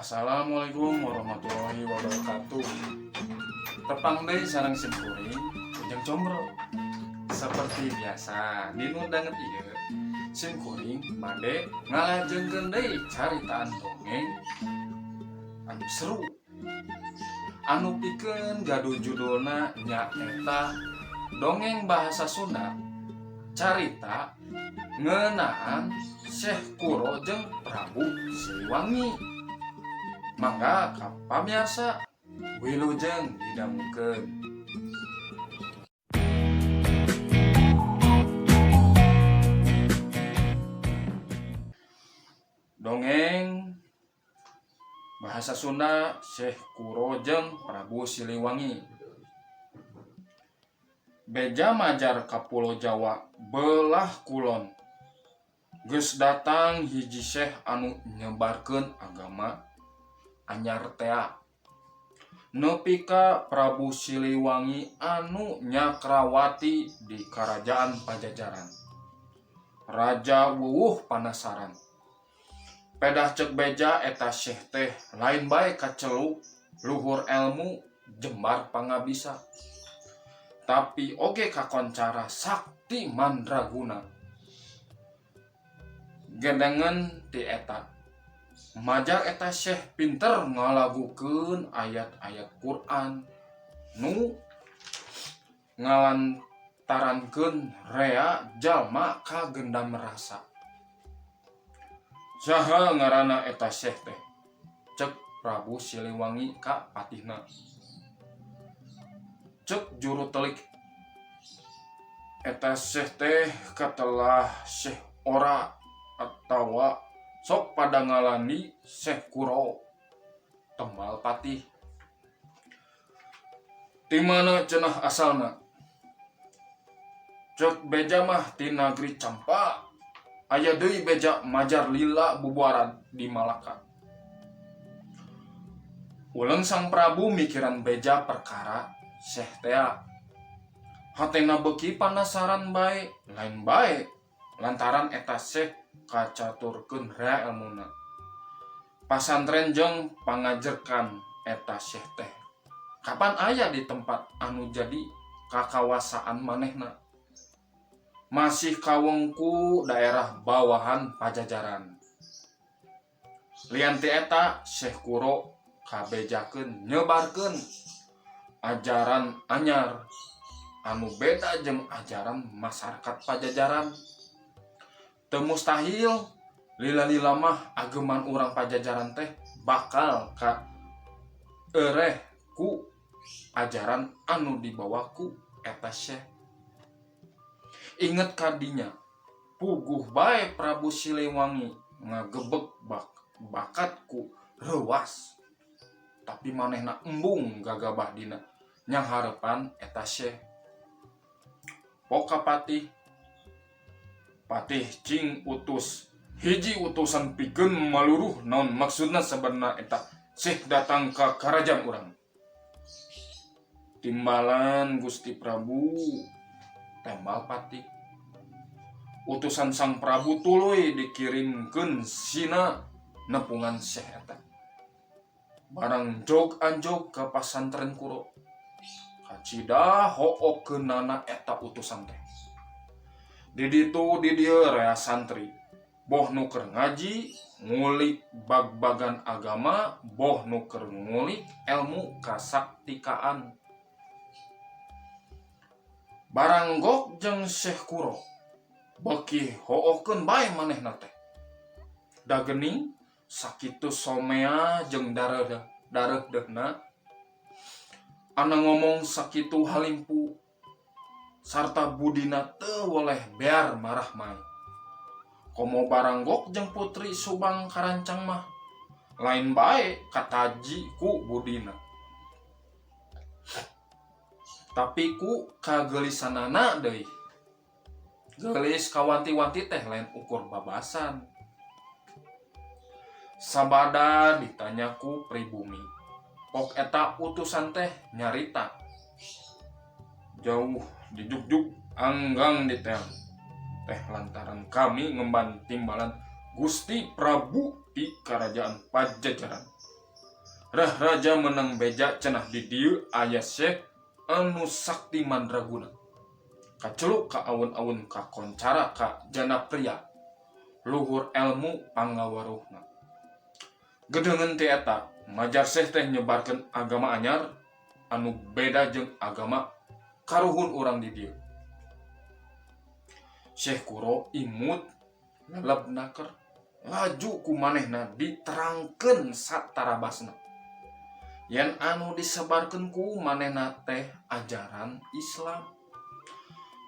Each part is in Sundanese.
Assalamualaikum warahmatullahi wabarakatuh. Tepang deui sareng simkuring Ujang Combro. Seperti biasa, dinu danget ieu simkuring bade ngalajengkeun deui caritaan dongeng anu seru. Anu pikeun gaduh judulna nyaeta dongeng bahasa Sunda carita ngeunaan Syekh Kuro jeung Prabu Siliwangi. Mangga ka pamiarsa wilujeng didangukeun. Dongeng bahasa Sunda Syekh Kuro jeung Prabu Siliwangi. Beja majar ka Pulo Jawa beulah kulon. Geus datang hiji syekh anu nyebarkeun agama anyar tea. Nepi ka Prabu Siliwangi anu nyakrawati di Karajaan Pajajaran. Raja wuwuh panasaran. Pedah cek beja eta syekh teh lain bae kaceluk luhur elmu jembar pangabisa. Tapi oge kakoncara sakti mandraguna. Gedengen ti eta. Majar eta syekh pinter ngalagukeun ayat-ayat Quran nu ngalantarankeun rea jalma kagendam rasa. Saha ngaranna eta syekh teh? Cek Prabu Siliwangi ka patihna. Cek juru telik eta syekh teh katelah Syekh Ora atawa sok pada ngalani Syekh Kuro tembal patih. Ti mana cenah asalna? Cek beja mah ti nagri Campa. Aya deui beja majar lila bubuaran di Malaka. Uleng Sang Prabu mikiran beja perkara Syekh tea. Hatena beuki panasaran bae, lain bae lantaran eta Syekh kacaturkeun rea elmuna. Pasantren jeung pangajerkan eta Syekh teh kapan aya di tempat anu jadi kakawasaan manehna. Masih kawengku daerah bawahan Pajajaran. Lian ti eta Syekh Kuro kabejakeun nyebarkeun ajaran anyar anu beda jeung ajaran masyarakat Pajajaran. Teu mustahil lila-lila mah ageman urang Pajajaran teh bakal ka ereh ku ajaran anu dibawa ku eta Syekh. Inget kadinya, puguh bae Prabu Siliwangi ngagebeg bakat ku reuwas. Tapi manehna embung gagabah dina nyanghareupan eta Syekh. Poka patih, patih cing utus hiji utusan pikeun maluruh naon maksudna sabenerna eta Syekh datang ka karajaan urang. Timbalan Gusti Prabu tembal patih. Utusan Sang Prabu tuluy dikirimkeun sina nepungan Syekh eta. Barang jog anjog ka pasantren Kuro. Kacida hookeunana eta utusan teh. Di ditu di dieu rea santri. Boh nu keur ngaji, ngulik bag-bagan agama, boh nu keur ngulik elmu kasaktikaan. Baranggok jeung Syekh Kuro beuki hookeun bae manehna teh. Da geuning sakitu somea jeung darehdehna ana ngomong sakitu halimpu sarta budina teu weleh bear marah mai. Komo Baranggok jeung Putri Subang Karancang mah lain bae kataji ku budina. Tapi ku kagelisanana deui. Geulis kawanti-wanti teh lain ukur babasan. Sabada ditanya ku pribumi. Pok eta utusan teh nyarita. Jauh dijugjug anggang diteang. Teh lantaran kami ngemban timbalan Gusti Prabu di Kerajaan Pajajaran. Rah raja menang beja cenah di dieu aya Syekh anu sakti mandraguna. Kaceluk ka aun-aun kakoncara ka Janapria, luhur elmu pangaweruhna. Gedeungeun ti eta, majar Syekh teh nyebarkeun agama anyar anu beda jeung agama karuhun urang di dieu. Syekh Kuro imut leleb naker laju ku manehna diterangkeun satarabasna yen anu disebarkeun ku manehna teh ajaran Islam.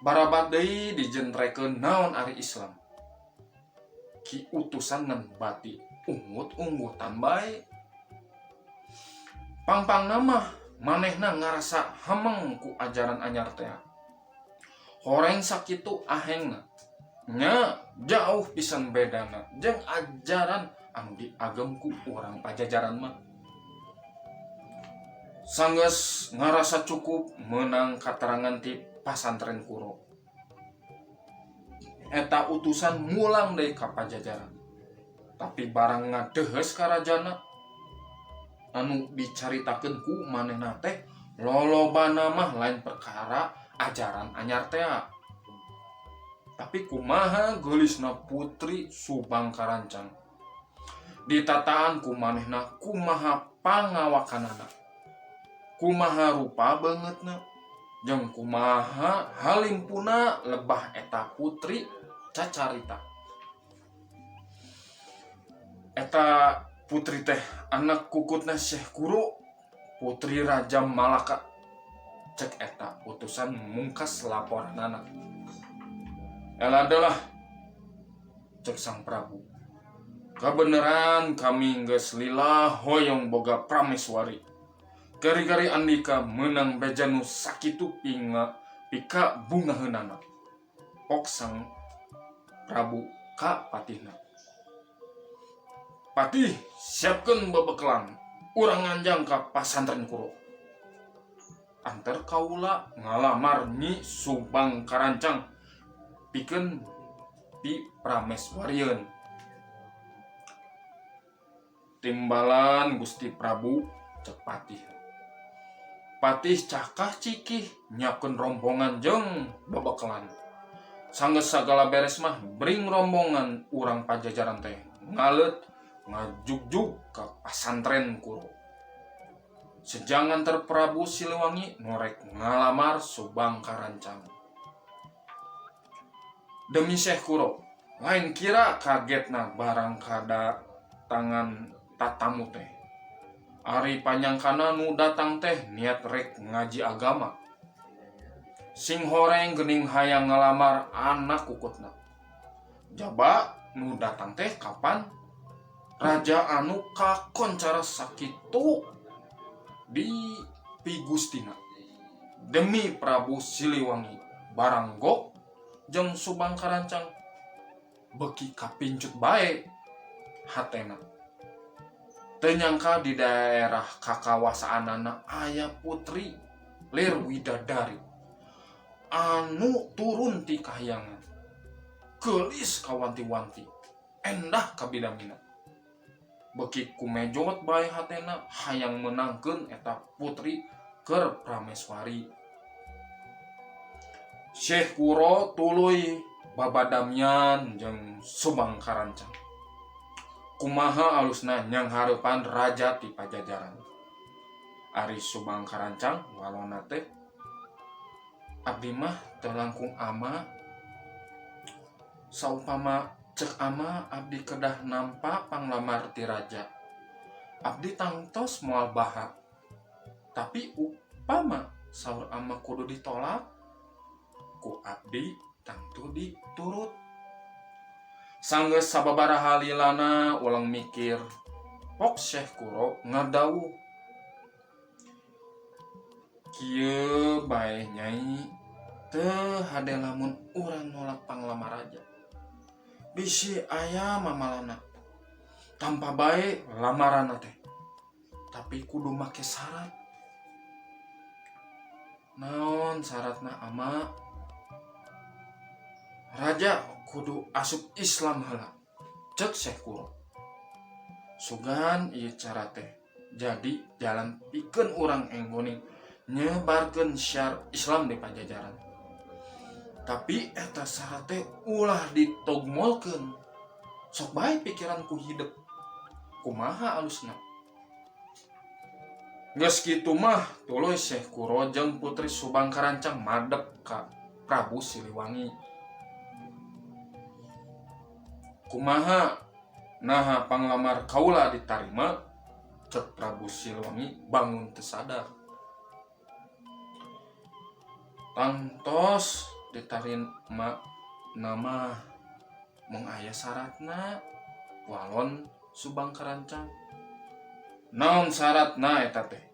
Barabat deui dijentrekeun naon ari Islam. Ki utusan ngan bati ungut-ungutan bae. Pangpangna mah manehna ngarasa hameng ku ajaran anyar teh. Horeng sakitu ahengna nya jauh pisan bedana jeung ajaran anu diagem ku urang Pajajaran mah. Sanggeus ngarasa cukup meunang katerangan ti Pasantren Kuro. Eta utusan mulang deui ka Pajajaran. Tapi barang ngadeheus ka rajana anu dicaritakeun ku manehna teh lolobana mah lain perkara ajaran anyar tea. Tapi kumaha geulisna putri Subang Karancang. Ditataan ku manehna kumaha pangawakanana. Kumaha rupa beungeutna jeung kumaha halimpuna lebah eta putri cacarita. Eta putri teh anak kukutna Syekh Kuro, putri Raja Malaka. Cek eta utusan mungkas laporanana. Eladelah cek Sang Prabu. Kabeneran kami geus lila hoyong boga prameswari. Gari-gari andika meunang beja nu sakitu pinga pika bungaheunana. Pok Sang Prabu ka patihna. Patih, siapkeun bebekelan, urang nganjang ka Pasantren Kuro. Anter kaula ngalamar Nyi Subang Karancang pikeun pi prameswarieun. Timbalan Gusti Prabu cek patih. Patih cakah cikih nyiapkeun rombongan jeung bebekelan. Sanggeus sagala beres mah bring rombongan urang Pajajaran teh ngaleut ngajugjug ka Pasantren Kuro. Sejang nganter Prabu Siliwangi nu rek ngalamar Subang Karancang. Demi Syekh Kuro, lain kira kagetna barang kadatangan tatamu teh. Ari panyangkana nu datang teh niat rek ngaji agama. Sing horeng geuning hayang ngalamar anak kukutna. Jaba nu datang teh kapan raja anu kakoncara sakitu di pigustina. Demi Prabu Siliwangi barang gok jeung Subang Karancang beuki kapincut bae hatena. Teu nyangka di daerah kakawasaanana aya putri lir widadari anu turun ti kahyangan. Geulis kawanti-wanti, endah kabidamina. Beuki kumejot bae hatena hayang meunangkeun eta putri keur prameswari. Syekh Kuro tuluy babadamian jeung Subang Karancang. Kumaha alusna nyanghareupan raja ti Pajajaran. Ari Subang Karancang walona teh abdi mah teu langkung ama saupama cek ama abdi kedah nampa panglamar ti raja. Abdi tangtos moal baha. Tapi upama saur ama kudu ditolak ku abdi tangtu diturut. Sanggeus sababaraha lilana ulang mikir pok Syekh Kuro ngadawuh. Kieu bae nyai teu hade lamun urang nolak panglamar raja. Bisi aya mamalana. Tampa bae lamaranna teh. Tapi kudu make syarat. Naon syaratna ama? Raja kudu asup Islam heula. Cek Syekh Kuro. Sugan ieu cara teh. jadi jalan pikeun urang enggoning nyebarkeun syiar Islam di Pajajaran. Tapi eta syarat teh ulah ditogmolkeun. Sok bae pikiran ku hidep. Kumaha alusna. Geus kitu mah tuluy Syekh Kuro jeung Putri Subang Karancang madep ka Prabu Siliwangi. Kumaha naha panglamar kaula ditarima? Cek Prabu Siliwangi bangun teu sadar. Tangtos ditarima nama mung aya syaratna walon Subang Karancang. Naon syaratna eta teh?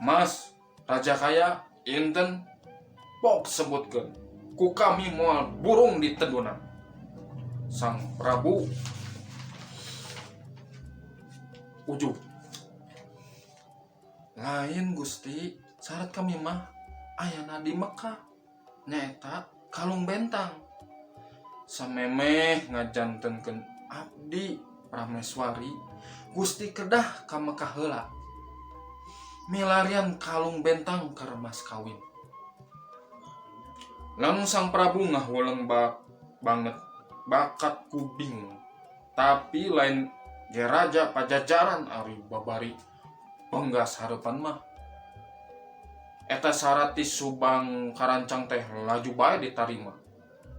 Mas, Raja Kaya, inten pok sebutkeun. Ku kami moal burung ditedunan. Sang Prabu ujug. Lain Gusti, syarat kami mah ayana di Mekah nyaeta kalung bentang. Samemeh ngajantenkeun abdi Prameswari, Gusti kedah ka Mekah heula. Milarian kalung bentang keur mas kawin. Lamun Sang Prabu ngahuleng banget bakat ku bingung. Tapi lain ge raja Pajajaran ari babari penggas hareupan mah. Eta syarat ti Subang Karancang teh laju bae ditarima.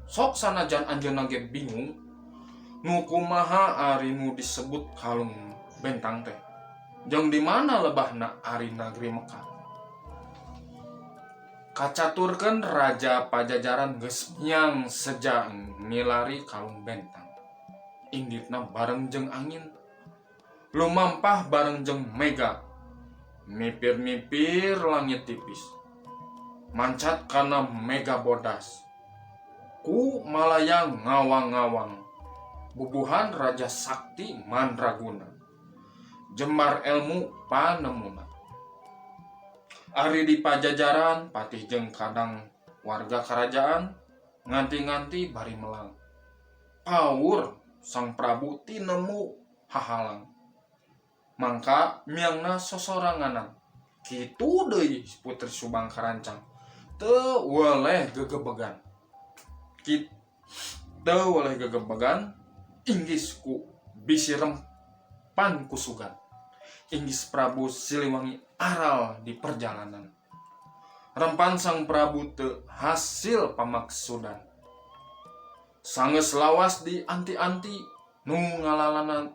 Sok sanajan anjeunna ge bingung nu kumaha ari nu disebut kalung bentang teh. Jeung di mana lebahna ari nagri Mekah. Kacaturkeun raja Pajajaran geus miang seja milari kalung bentang. Inditna bareng jeung angin. Lumampah bareng jeung mega. Mipir-mipir langit tipis. Mancat kana mega bodas. Ku malayang ngawang-ngawang. Bubuhan raja sakti mandraguna. Jembar elmu panemuna. Ari di Pajajaran patih jeung kadang warga karajaan nganti-nganti bari melang. Paur Sang Prabu tinemu hahalang. Mangka miangna sosoranganan. Kitu deui Putri Subang Karancang. Teu weleh gegebegan. Teu weleh gegebegan inggis ku bisi rempan ku sugan. Inggis Prabu Siliwangi aral di perjalanan. Rempan Sang Prabu teu hasil pamaksudan. Sanggeus lawas di anti-anti nu ngalalana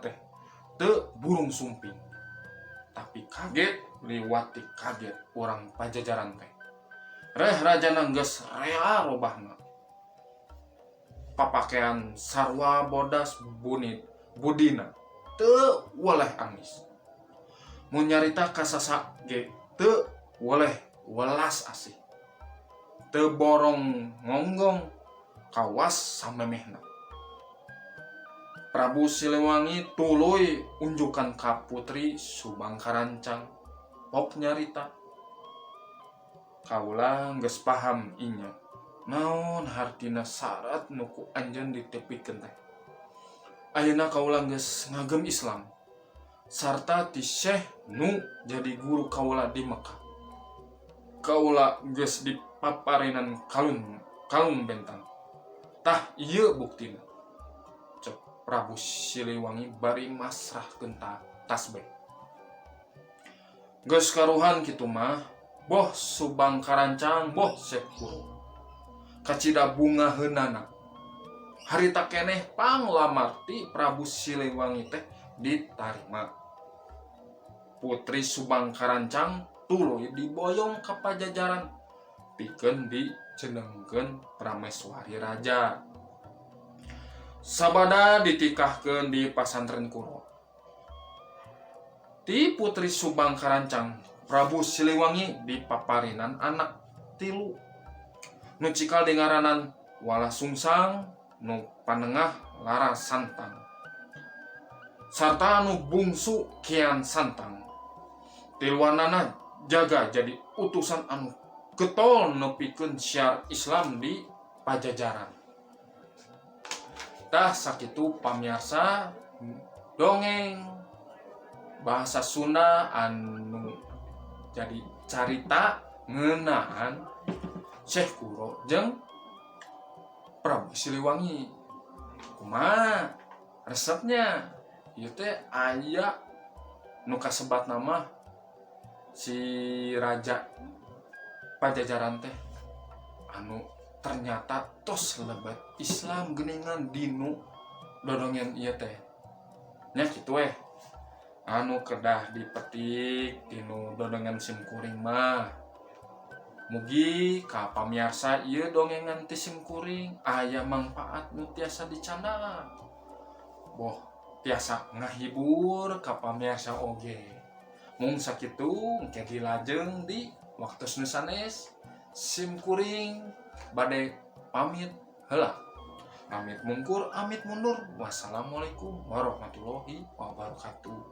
teh teu burung sumping. Tapi kaget liwat ti kaget urang Pajajaran teh. Reh rajana geus rea robahna. Papakean sarwa bodas bunit budina teu weleh angis. Mun nyarita ka sasa ge teu weleh welas asih. Teu borong ngonggong kawas samemehna. Prabu Siliwangi tuluy unjukan ka Putri Subang Karancang. Pok nyarita. Kaula geus paham inya. Naon hartina syarat nu ku anjeun ditepikeun teh. Ayeuna kaula geus ngagem Islam. Sarta ti Syekh nu jadi guru kaula di Mekah. Kaula geus dipaparinan kalung kalung bentang. Tah ieu buktina. Cek Prabu Siliwangi bari masrahkeun tasbeh. Geus karuhan kitu mah, boh Subang Karancang boh Syekh Kuro. Kacida bungaheunana. Harita keneh panglamar ti Prabu Siliwangi teh ditarima. Putri Subang Karancang tuluy diboyong ka Pajajaran pikeun dijenengkeun Prameswari Raja. Sabada ditikahkeun di pasantren Kuro. Ti Putri Subang Karancang, Prabu Siliwangi dipaparinan anak tilu. Nu cikal dingaranan Wala Sungsang, nu panengah Lara Santang. Sarta anu bungsu Kian Santang. Tiluanana jaga jadi utusan anu getol nepikeun syiar Islam di Pajajaran. Tah sakitu pamiarsa dongeng Bahasa Sunda anu jadi carita ngeunaan Syekh Kuro jeung Prabu Siliwangi. Kumaha resepnya? Ieu teh aya nu kasebat nama si Raja Pajajaran teh anu ternyata tos lebet Islam geuningan dinu dodongen ieu teh nya. Kitu weh anu kedah dipetik tinu dodongan sim kuring mah. Mugi ka pamiarsa ieu dongengan ti sim kuring aya mangpaat nu tiasa dicandak, boh tiasa ngahibur ka pamiarsa oge. Mung sakitu, engke dilajeng di waktu nu sanes. Sim kuring bade pamit heula, amit mungkur, amit mundur. Wassalamualaikum warahmatullahi wabarakatuh.